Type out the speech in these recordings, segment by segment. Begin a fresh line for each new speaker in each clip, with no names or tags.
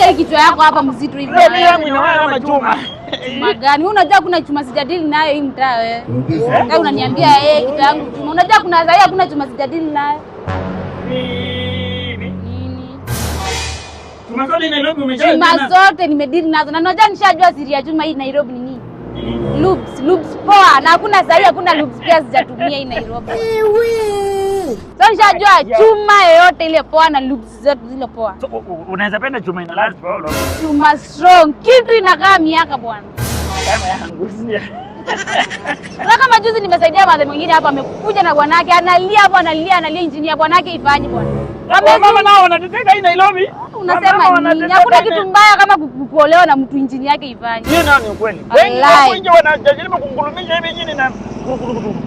Acha hii kichwa yako hapa mzito hivi.
Mimi yangu inawaka kama chuma.
Chuma gani? Wewe unajua kuna chuma sijadili nayo hii mtaa wewe. Wewe unaniambia eh, kichwa yangu chuma. Unajua kuna zaidi, hakuna chuma sijadili nayo.
Nini?
Nini?
Chuma zote Nairobi umesha.
Chuma zote nimedili nazo. Na unajua nishajua siri ya chuma hii Nairobi ni nini? Lubes, lubes poa. Na hakuna sahi, hakuna lubes pia sijatumia hii Nairobi. So nishajua chuma yoyote ile poa na lubes zote zile poa.
So, unaweza penda chuma ina last for long.
Chuma strong, kitu inakaa miaka, bwana.
Kama yangu si.
Sasa kama juzi nimesaidia madhe mwingine hapa, amekuja na bwanake, analia hapo, analia, analia, injini ya bwanake ifanye, bwana.
Mama nao wanateseka hii Nairobi.
Unasema
Wamama
nini?
wanateseka
Hakuna
hii
kitu mbaya kama kuolewa na mtu injini yake ifanye.
Hiyo nayo ni ukweli. Wengi
Wallahi.
hapo nje wanajaribu kungulumisha hivi injini na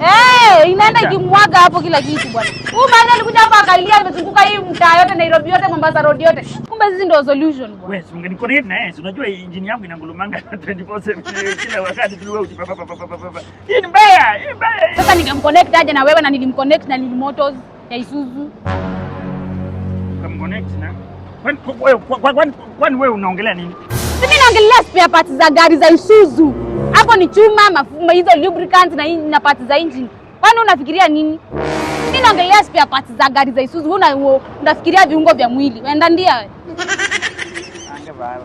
Eh, inaenda ikimwaga hapo kila kitu, bwana. Huyu maana alikuja hapa akalia, amezunguka hii mtaa yote, Nairobi yote, Mombasa Road yote. Kumbe sisi ndio solution, bwana.
Wewe si ungeniconnect na yeye, si unajua hii injini yangu inangulumanga 24/7 kila wakati tu wewe pa pa pa pa pa pa. Hii ni mbaya, hii ni mbaya.
Sasa ningemconnect aje na wewe na nilimconnect na Lil Motors ya Isuzu?
Kamconnect na kwani wewe unaongelea nini?
Mimi naongelea spare parts za gari za Isuzu. Hapo ni chuma, mafuta, hizo lubricants na parts za engine. Kwani unafikiria nini? Mimi naongelea spare parts za gari za Isuzu. Wewe unafikiria viungo vya mwili. Wenda ndia wewe.
Ange baba.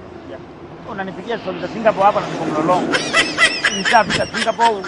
Unanipigia stori za Singapore hapa na niko Mlolongo. Nishafika Singapore.